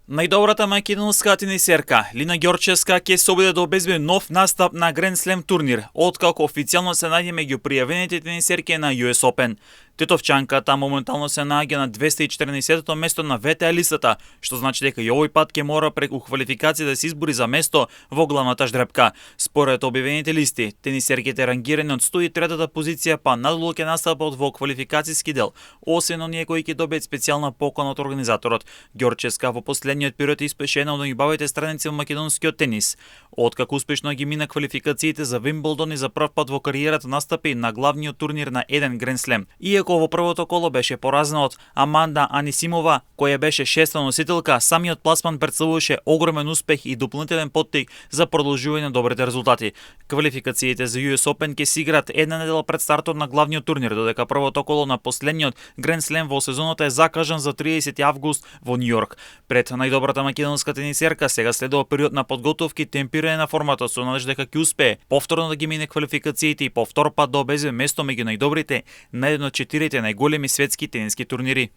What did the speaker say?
Најдобрата македонска тенисерка Лина Ѓорчевска ќе се обиде да обезбеди нов настап на Гранд Слем турнир, откако официјално се најде меѓу пријавените тенисерки на US Open. Тетовчанката моментално се наоѓа на 214-то место на ВТА листата, што значи дека и овој пат ќе мора преку квалификација да се избори за место во главната ждрепка. Според објавените листи, тенисерките рангирани од 103-та позиција па надолу ќе настапат во квалификацијски дел, освен оние кои ќе добијат специјална покана од организаторот. Ѓорчевска во последниот период испеше една од најубавите страници во македонскиот тенис. Откако успешно ги мина квалификациите за Вимблдон и за прв пат во кариерата настапи на главниот турнир на еден Гранд Слем. Иако во првото коло беше поразена од Аманда Анисимова, која беше шеста носителка, самиот пласман претставуваше огромен успех и дополнителен поттик за продолжување на добрите резултати. Квалификациите за US Open ќе се играат една недела пред стартот на главниот турнир, додека првото коло на последниот Гранд Слем во сезоната е закажан за 30 август во Њу Јорк. Пред најдобрата македонска тенисерка сега следува период на подготовки и темпирање на формата со надежда дека ќе успее повторно да ги мине квалификациите и повтор пат да обезбеди место меѓу најдобрите на еден од 4 најголеми светски тениски турнири.